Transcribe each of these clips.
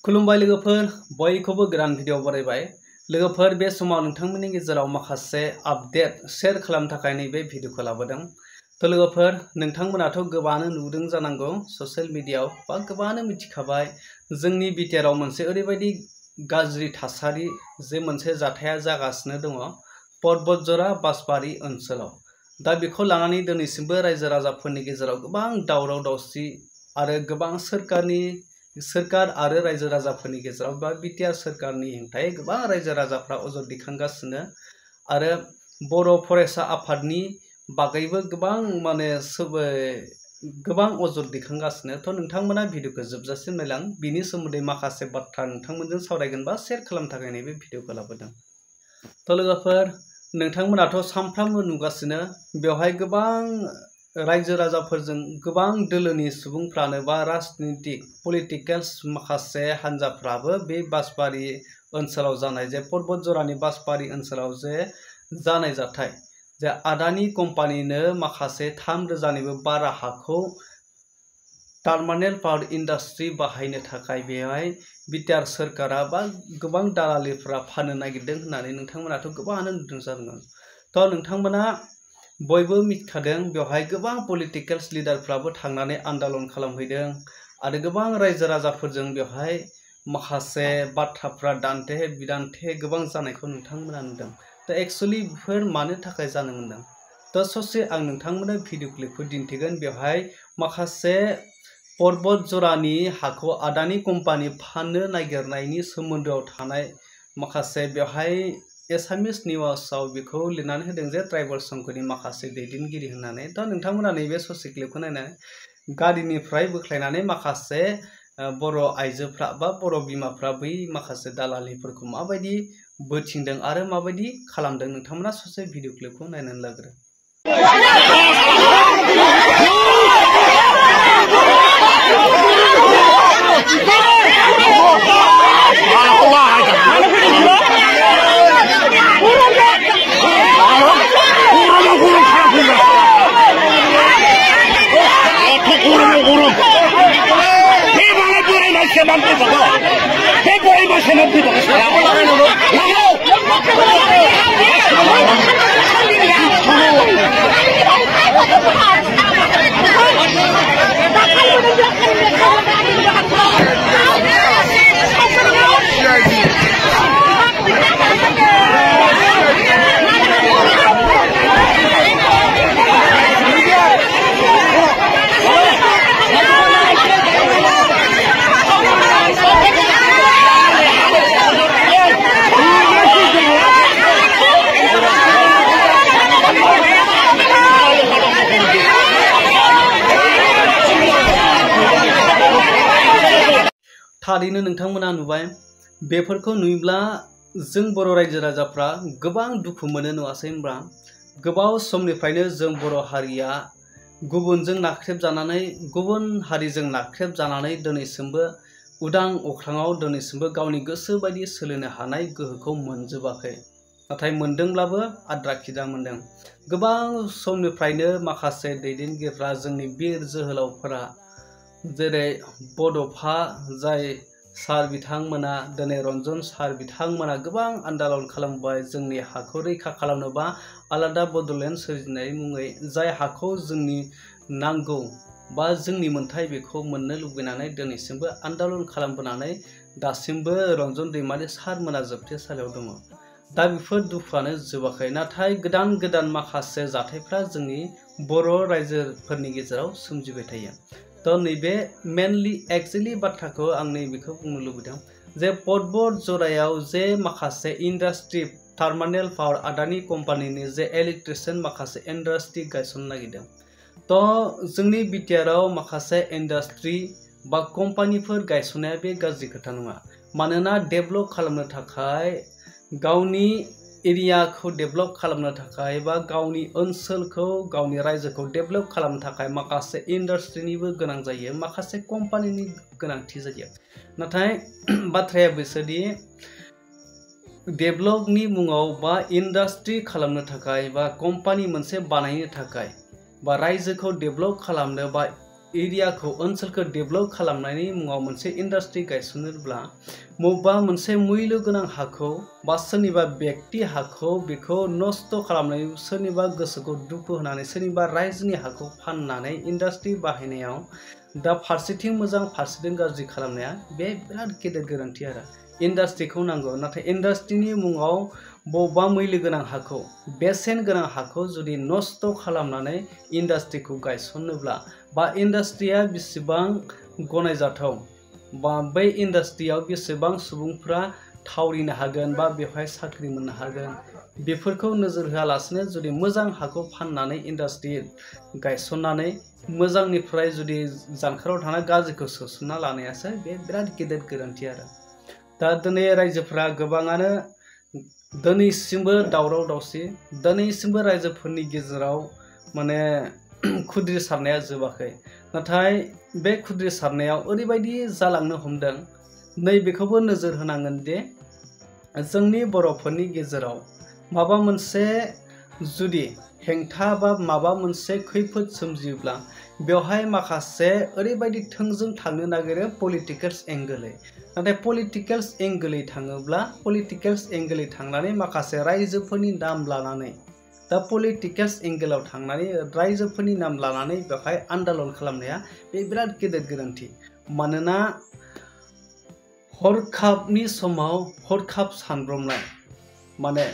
खुलुमबाय लोगोफोर बयखौबो गोदान भिडिअ बरायबाय लोगोफोर बे समाव नोंथांमोननि गेजेराव माखासे आपडेट शेयार खालामनो थाखाय नैबे भिडिअखौ लाबोदों। तो लोगोफोर नोंथांमोनाथ' गोबाङानो नुदों जानांगौ ससियेल मिडियायाव बा गोबाङानो मिथिखाबाय जोंनि बिटिआरआव मोनसे ओरैबायदि गाज्रि थासारि जे मोनसे जाथाया जागासिनो दङ पर्बतजरा बासबारि ओनसोलाव। दा बेखौ लानानै दिनैसिमबो रायजो राजाफोरनि गेजेराव गोबां दावराव दावसि आरो गोबां सोरखार आरो रायजो राजाफोरनि गेजेराव बा बिटिआर सोरखारनि हेंथायै गोबां रायजो राजाफ्रा अजद दैखांगासिनो आरो बर' फरायसा आफादनि बागैबो गोबां अजद दैखांगासिनो। थ' नोंथांमोना भिडिअखौ जोबजासिम नायलां बिनि सोमोन्दै माखासे बाथ्रा नोंथांमोनजों सावरायगोन बा शेयार खालामनो थाखाय नैबे भिडिअखौ लाबोदों। थ' लोगोफोर नोंथांमोनाथ' सानफ्रामबो नुगासिनो बेवहाय गोबां रायजो राजाफोरजों गोबां दोलोनि सुबुंफ्रानो बा राजनितिक पलिटिकेल्स माखासे हान्जाफ्राबो बे बासबारि ओनसोलाव जानाय जे पर्बतजरानि बासबारि ओनसोलाव जे जानाय जाथाय जे आदानि कम्पानिनो माखासे 3,000निबो बारा हाखौ टार्मिनेल पावर इन्डास्ट्रि बाहायनो थाखाय बेवहाय बिटिआर सोरखारा बा गोबां दालालिफ्रा फाननो नागिरदों होननानै नोंथांमोनाथ' गोबाङानो नुदों जानांगौ। थ' नोंथांमोना बयबो मिथिखादों बेवहाय गोबां पलिटिकेल्स लिडारफ्राबो थांनानै आन्दालन खालामहैदों आरो गोबां रायजो राजाफोरजों बेवहाय माखासे बाथ्राफ्रा दान्थे बिदान्थे गोबां जानायखौ नोंथांमोना नुदों। थ' एक्चुअलि बेफोर मानो थाखाय जानो मोनदों थ' ससे आं नोंथांमोननो भिडिअ क्लिपखौ दिन्थिगोन। बेवहाय माखासे पर्बतजरानि हाखौ आदानि कम्पानि फाननो नागिरनायनि सोमोन्दोआव थानाय माखासे बेवहाय एसामिस निउसाव बेखौ लिरनानै होदों जे ट्राइबेल संघनि माखासे दैदेनगिरि होननानै। दा नोंथांमोना नैबे ससे क्लिपखौ नायनानै गारिनिफ्राय बोख्लायनानै माखासे बर' आइजोफ्रा बा बर' बिमाफ्रा बै माखासे दालालिफोरखौ माबायदि बोथिंदों आरो माबायदि खालामदों नोंथांमोना ससे भिडिअ क्लिपखौ नायनानै लाग्रो। थारैनो नोंथांमोना नुबाय बेफोरखौ नुयोब्ला जों बर' रायजो राजाफ्रा गोबां दुखु मोनो नङासै होनब्ला गोबाव समनिफ्रायनो जों बर' हारिया गुबुनजों नाख्रेबजानानै गुबुन हारिजों नाख्रेबजानानै दिनैसिमबो उदां अख्राङाव दिनैसिमबो गावनि गोसो बायदि सोलिनो हानाय गोहोखौ मोनजोबाखै। नाथाय मोनदोंब्लाबो आद्रा खिद्रा मोनदों। गोबां समनिफ्रायनो माखासे दैदेनगिरिफ्रा जोंनि बिर जोहोलावफोरा जेरै बड'फा जाय सार बिथांमोना दिनै रन्जन सार बिथांमोना गोबां आन्दालन खालामबाय जोंनि हाखौ रैखा खालामनोबा आलादा बड'लेण्ड सोरजिनायनि मुङै जाय हाखौ जोंनि नांगौ बा जोंनि मोन्थाय बेखौ मोननो लुबैनानै दिनैसिमबो आन्दालन खालामबोनानै दासिमबो रन्जन दैमारि सारमोना जोबथेसालियाव दङ। दा बेफोर दुखुआनो जोबाखै नाथाय गोदान माखासे जाथायफ्रा जोंनि बर' रायजोफोरनि गेजेराव सोमजिबाय थायो। थ' नैबे मेनलि एक्जेक्टलि बाथ्राखौ आं नैबेखौ बुंनो लुबैदों जे पर्बतजरायाव जे माखासे इन्डास्ट्रि टार्मिनेल पावर आदानि कम्पानिनि जे इलेक्ट्रिसियान माखासे इन्डास्ट्रि गायसननो नागिरदों। थ' जोंनि बिटिआरआव माखासे इन्डास्ट्रि बा कम्पानिफोर गायसननाया बे गाज्रि खोथा नङा। मानोना डेभेलप खालामनो थाखाय गावनि एरियाखौ डेभेलप खालामनो थाखाय बा गावनि ओनसोलखौ गावनि रायजोखौ डेभेलप खालामनो थाखाय माखासे इन्डास्ट्रिनिबो गोनां जायो माखासे कम्पानिनि गोनांथि जायो। नाथाय बाथ्राया बिसोरदि डेभेलपनि मुङाव बा इन्डास्ट्रि खालामनो थाखाय बा कम्पानि मोनसे बानायनो थाखाय बा रायजोखौ डेभेलप खालामनो बा एरियाखौ ओनसोलखौ डेभेलप खालामनायनि मुङाव मोनसे इन्डास्ट्रि गायसनोब्ला बबेबा मोनसे मुल्य गोनां हाखौ बा सोरनिबा व्यक्ति हाखौ बेखौ नस्थ' खालामनानै सोरनिबा गोसोखौ दुखु होनानै सोरनिबा रायजोनि हाखौ फाननानै इन्डास्ट्रि बाहायनायाव दा फारसेथिं मोजां फारसेथिं गाज्रि खालामनाया बे बिराद गेदेर गोरोन्थि आरो। इन्डास्ट्रिखौ नांगौ, नाथाय इन्डास्ट्रिनि मुङाव बबेबा मैलो गोनां हाखौ बेसेन गोनां हाखौ जुदि नस्थ' खालामनानै इन्डास्ट्रिखौ गायसनोब्ला बा इन्डास्ट्रिया बेसेबां गनायजाथाव बा बै इन्डास्ट्रियाव बेसेबां सुबुंफ्रा थावरिनो हागोन बा बेवहाय साख्रि मोननो हागोन बेफोरखौ नोजोर होआलासिनो जुदि मोजां हाखौ फाननानै इन्डास्ट्रि गायसननानै मोजांनिफ्राय जुदि जानखाराव थानाय गाज्रिखौ सोसनना लानायासो बे बिराद गेदेर गोरोन्थि आरो। दा दिनै रायजोफ्रा गोबाङानो दिनैसिमबो दावराव दावसि, दिनैसिमबो रायजोफोरनि गेजेराव माने खुद्रिसारनाया जोबाखै। नाथाय बे खुद्रिसारनायाव ओरैबायदि जालांनो हमदों, नैबेखौबो नोजोर होनांगोन दि जोंनि बर'फोरनि गेजेराव माबा मोनसे जुदि हेंथा बा माबा मोनसे खैफोद सोमजियोब्ला बेवहाय माखासे ओरैबायदि थोंजों थांनो नागिरो पलिटिकेल्स एंगोलै। नाथाय पलिटिकेल्स एंगोलै थाङोब्ला पलिटिकेल्स एंगोलै थांनानै माखासे रायजोफोरनि नाम लानानै दा पलिटिकेल्स एंगेलाव थांनानै रायजोफोरनि नाम लानानै बेवहाय आन्दलन खालामनाया बे बिराद गेदेर गोरोन्थि। मानोना हरखाबनि समाव हरखाब सानब्रबनाय माने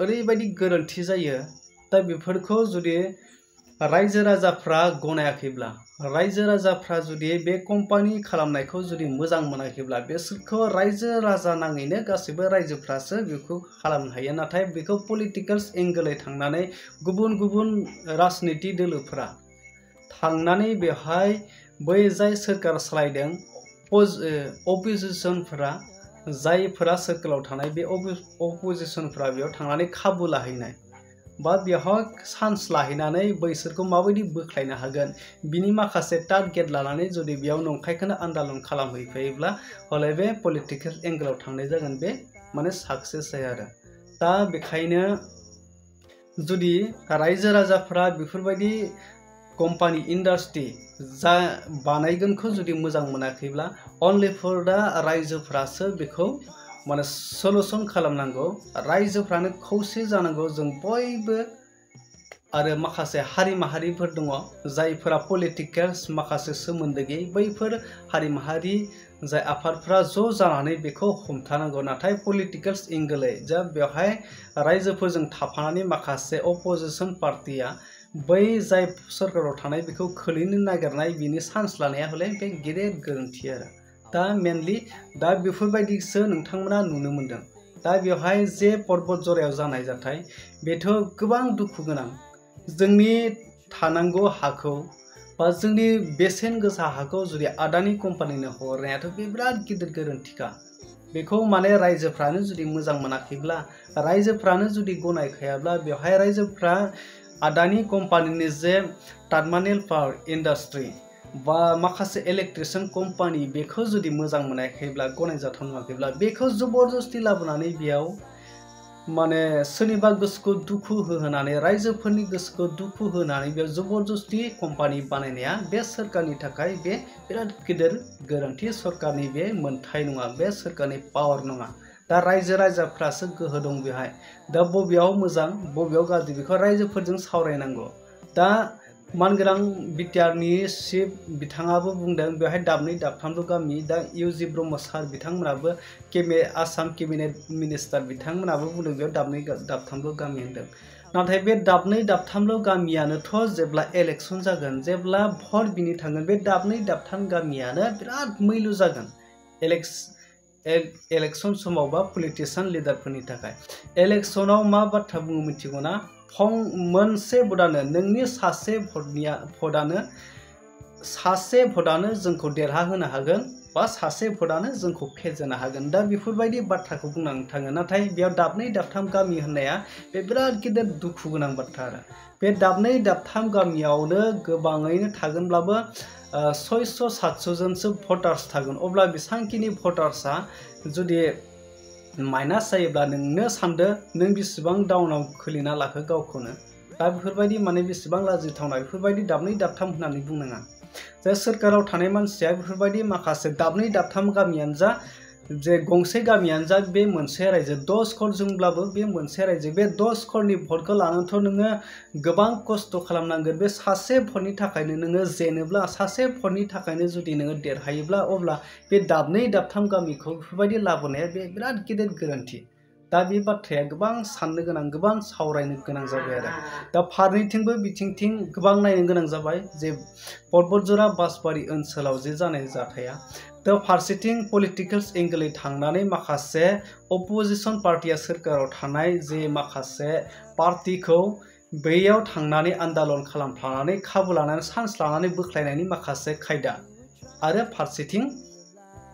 ओरैबायदि गोरोन्थि जायो। दा बेफोरखौ जुदि रायजो राजाफ्रा गनायाखैब्ला, रायजो राजाफ्रा जुदि बे कम्पानि खालामनायखौ जुदि मोजां मोनाखैब्ला बिसोरखौ रायजो राजा नाङैनो गासैबो रायजोफ्रासो बेखौ खालामनो हायो। नाथाय बेखौ पलिटिकेल्स एंगोलै थांनानै गुबुन गुबुन राजनिति दोलोफोरा थांनानै बेवहाय बै जाय सोरखार सालायदों अपोजिसनफोरा जायफोरा सोरखाराव थानाय बे अपोजिसनफ्रा बेयाव थांनानै खाबु लाहैनाय बा बेवहाय चान्स लाहैनानै बैसोरखौ माबायदि बोख्लायनो हागोन बिनि माखासे टारगेट लानानै जुदि बेयाव नंखायखौनो आन्दलन खालामहैफायोब्ला हले बे पलिटिकेल एंगेलाव थांनाय जागोन, बे माने साक्सेस जाया आरो। दा बेखायनो जुदि रायजो राजाफ्रा बेफोरबायदि कम्पानि इन्डास्ट्रि जा बानायगोनखौ जुदि मोजां मोनाखैब्ला अनलि फर दा रायजोफ्रासो बेखौ माने सलुसन खालामनांगौ, रायजोफ्रानो खौसे जानांगौ। जों बयबो आरो माखासे हारि माहारिफोर दङ जायफोरा पलिटिकेल्स माखासे सोमोन्दो गैयै, बैफोर हारि माहारि जाय आफादफ्रा ज' जानानै बेखौ हमथानांगौ। नाथाय पलिटिकेल्स एंगोलै जा बेवहाय रायजोफोरजों थाफानानै माखासे अपोजिसन पार्टिया बै जाय सोरखाराव थानाय बेखौ खोलैनो नागिरनाय बिनि चान्स लानाया हले बे गेदेर गोरोन्थि आरो। दा मेनलि दा बेफोरबायदिसो नोंथांमोना नुनो मोनदों। दा बेवहाय जे पर्बत जरायाव जानाय जाथाय बेथ' गोबां दुखु गोनां। जोंनि थानांगौ हाखौ बा जोंनि बेसेन गोसा हाखौ जुदि आदानि कम्पानिनो हरनायाथ' बे बिराद गिदिर गोरोन्थिखा। बेखौ माने रायजोफ्रानो जुदि मोजां मोनाखैब्ला, रायजोफ्रानो जुदि गनायखायाब्ला बेवहाय रायजोफ्रा आदानि कम्पानिनि जे टार्मिनेल पावार इन्डास्ट्रि बा माखासे इलेक्ट्रिसियान कम्पानि बेखौ जुदि मोजां मोनाखैब्ला, गनायजाथाव नुवाखैब्ला बेखौ जबरदस्ति लाबोनानै बेयाव माने सोरनिबा गोसोखौ दुखु होहोनानै रायजोफोरनि गोसोखौ दुखु होनानै बेयाव जबरदस्ति कम्पानि बानायनाया बे सोरखारनि थाखाय बे बिराद गिदिर गोरोन्थि। सोरखारनि बे मोनथाय नङा, बे सोरखारनि पावार नङा। दा रायजो राजाफ्रासो गोहो दं बेवहाय। दा बबेयाव मोजां बबेयाव गाज्रि बेखौ रायजोफोरजों सावरायनांगौ। दा मानगोनां बिटिआरनि चिफ बिथाङाबो बुंदों बेवहाय दाबनै दाबथामल' गामि। दा इउजि ब्रह्म सार बिथांमोनाबो आसाम केबिनेट मिनिस्टार बिथांमोनाबो बुंदों बेयाव दाबनै दाबथामल' गामि होनदों। नाथाय बे दाबनै दाबथामल' गामियानोथ' जेब्ला इलेक्सन जागोन, जेब्ला भट बिनो थांगोन, बे दाबनै दाबथाम गामियानो बिराद मैलु जागोन इलेक्सन समाव बा पलिटिशियान लिडारफोरनि थाखाय। इलेक्सनाव मा बाथ्रा बुङो मिथिगौ ना? मोनसे भटानो नोंनि सासे भटानो जोंखौ देरहाहोनो हागोन बा सासे भटानो जोंखौ फेजेननो हागोन। दा बेफोरबायदि बाथ्राखौ बुंनानै थाङो। नाथाय बेयाव दाबनै दाबथाम गामि होननाया बे बिराद गिदिर दुखु गोनां बाथ्रा आरो। बे दाबनै दाबथाम गामियावनो गोबाङैनो थागोनब्लाबो 600-700 जनसो भटार्स थागोन। अब्ला बेसांखिनि भटार्सआ जुदि माइनास जायोब्ला नोंनो सानदो नों बेसेबां डाउनाव खोलैना लाखो गावखौनो। दा बेफोरबायदि माने बेसेबां लाजिथावना, बेफोरबायदि दाबनै दाबथाम होननानै बुंनाङा। जे सोरखाराव थानाय मानसिया बेफोरबायदि माखासे दाबनै दाबथाम गामियानो जा जे गंसे गामियानो जा बे मोनसे रायजो 10 घर जोंब्लाबो बे मोनसे रायजो बे 10 घरनि भटखौ लानोथ' नोङो गोबां खस्थ' खालामनांगोन बे सासे भटनि थाखायनो नोङो जेनोब्ला सासे भटनि थाखायनो जुदि नोङो देरहायोब्ला अब्ला बे दाबनै दाबथाम गामिखौ बेफोरबायदि लाबोनाया बे बिराद गिदिर गोरोन्थि। दा बे बाथ्राया गोबां साननो गोनां गोबां सावरायनो गोनां जाबाय आरो दा फारनैथिंबो बिथिंथिं गोबां नायनो गोनां जाबाय जे पर्बतजरा बासबारि ओनसोलाव जे जानाय जाथाया दा फारसेथिं पलिटिकेल्स एंगेलै थांनानै माखासे अपोजिशन पार्टिया सोरखाराव थानाय जे माखासे पार्टिखौ बैयाव थांनानै आन्दोलन खालामफ्लानानै खाबु लानानै चान्स लानानै बोख्लायनायनि माखासे खायदा आरो फारसेथिं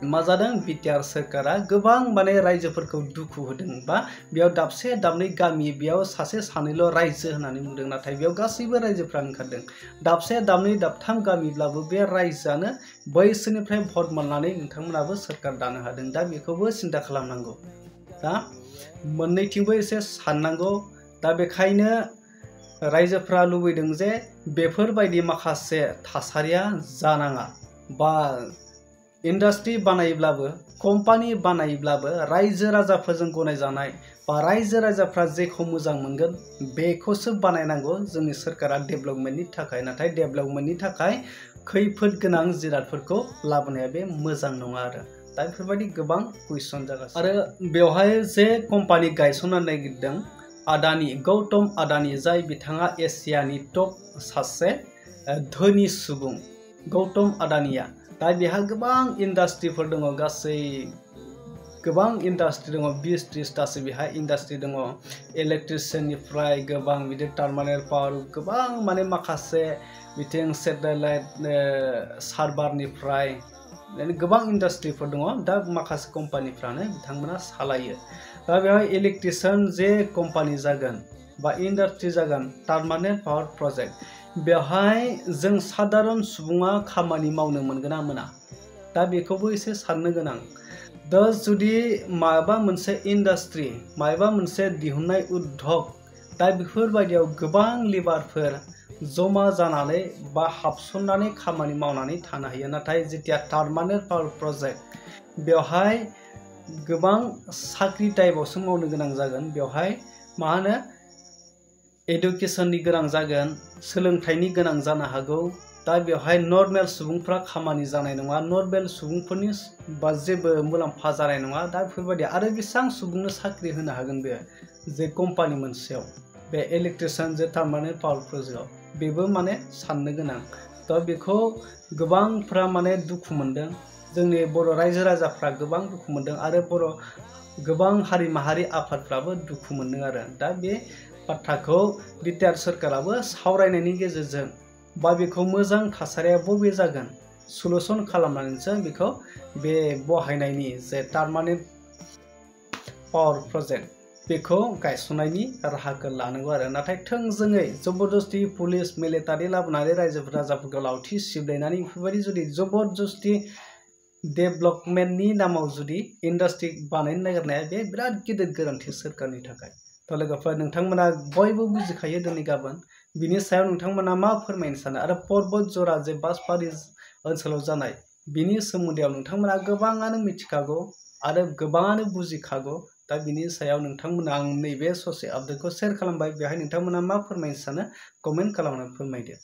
मा जादों बिटिआर सोरखारा गोबां माने रायजोफोरखौ दुखु होदों बा बेयाव दाबसे दाबनै गामि बेयाव सासे सानैल' रायजो होननानै बुंदों नाथाय बेयाव गासैबो रायजोफ्रा ओंखारदों दाबसे दाबनै दाबथाम गामिब्लाबो बे रायजोआनो बैसोरनिफ्राय भट मोननानै नोंथांमोनाबो सोरखार दानो हादों दा बेखौबो सिन्था खालामनांगौ दा मोननैथिंबो एसे साननांगौ दा बेखायनो रायजोफ्रा लुबैदों जे बेफोरबायदि माखासे थासारिया जानाङा बा इन्डास्ट्रि बानायब्लाबो कम्पानि बानायब्लाबो रायजो राजाफोरजों गनायजानाय बा रायजो राजाफ्रा जेखौ मोजां मोनगोन बेखौसो बानायनांगौ जोंनि सोरखारा डेभेलपमेन्टनि थाखाय नाथाय डेभेलपमेन्टनि थाखाय खैफोद गोनां जिरादफोरखौ लाबोनाया बे मोजां नङा आरो दा बेफोरबायदि गोबां कुइसन जागासिनो आरो बेवहाय जे कम्पानि गायसननो नागिरदों आदानि गौतम आदानि जाय बिथाङा एसियानि टप सासे धोनि सुबुं गौतम आदानिया दा बेहा गोबां इन्डास्ट्रिफोर दङ गासै गोबां इन्डास्ट्रि दङ 20-30तासो बेहा इन्डास्ट्रि दङ इलेक्ट्रिसियाननिफ्राय गोबां बिदि टार्मिनेल पावार गोबां माने माखासे बिथिं सेटेलाइट सार्भारनिफ्राय गोबां इन्डास्ट्रिफोर दङ दा माखासे कम्पानिफ्रानो बिथांमोना सालायो दा बेवहाय इलेक्ट्रिसियान जे कम्पानि जागोन बा इन्डास्ट्रि जागोन टार्मिनेल पावार प्रजेक्ट बेवहाय जों साधारन सुबुङा खामानि मावनो मोनगोन ना मोना दा बेखौबो एसे साननो गोनां दा जुदि माबा मोनसे इन्डास्ट्रि माबा मोनसे दिहुननाय उद्योग दा बेफोरबायदियाव गोबां लेबारफोर जमा जानानै बा हाबसननानै खामानि मावनानै थानो हायो नाथाय जेतिया टार्मिनेल पावार प्रजेक्ट बेवहाय गोबां साख्रि टाइपआवसो मावनो गोनां जागोन बेवहाय मा होनो एडुकेसननि गोनां जागोन सोलोंथाइनि गोनां जानो हागौ दा बेवहाय नर्मेल सुबुंफ्रा खामानि जानाय नङा नर्मेल सुबुंफोरनि बा जेबो मुलाम्फा जानाय नङा दा बेफोरबायदि आरो बेसेबां सुबुंनो साख्रि होनो हागोन बे जे कम्पानि मोनसेयाव बे इलेक्ट्रिसियान जे टार्मिनेल पावार प्रजेक्टआव बेबो माने साननो गोनां दा बेखौ गोबांफ्रा माने दुखु मोनदों जोंनि बर' रायजो राजाफ्रा गोबां दुखु मोनदों आरो गोबां हारि माहारि आफादफ्राबो दुखु मोनदों आरो दा बे बाथ्राखौ बिटिआर सोरखाराबो सावरायनायनि गेजेरजों बा बेखौ मोजां थासारिया बबे जागोन सलुसन खालामनानैसो बेखौ बे बहायनायनि जे टार्मिनेल पावार प्रजेक्ट बेखौ गायसननायनि राहाखौ लानांगौ आरो नाथाय थोंजोङै जबरदस्ति पुलिस मिलिटारि लाबोनानै रायजो राजाफोरखौ लावथि सिबलायनानै बेफोरबायदि जुदि जबरदस्ति डेभेलपमेन्टनि नामाव जुदि इन्डास्ट्रि बानायनो नागिरनाया बे बिराद गिदिर गोरोन्थि सोरखारनि थाखाय थ' लोगोफोर नोंथांमोना बयबो बुजिखायो दिनै गाबोन बिनि सायाव नोंथांमोना मा फोरमायनो सानो आरो पर्बतजरा जे बासबारि ओनसोलाव जानाय बिनि सोमोन्दैआव नोंथांमोना गोबाङानो मिथिखागौ आरो गोबाङानो बुजिखागौ दा बिनि सायाव नोंथांमोना आं नैबे ससे आपडेटखौ शेयार खालामबाय बेवहाय नोंथांमोना मा फोरमायनो सानो कमेन्ट खालामनानै फोरमायदो।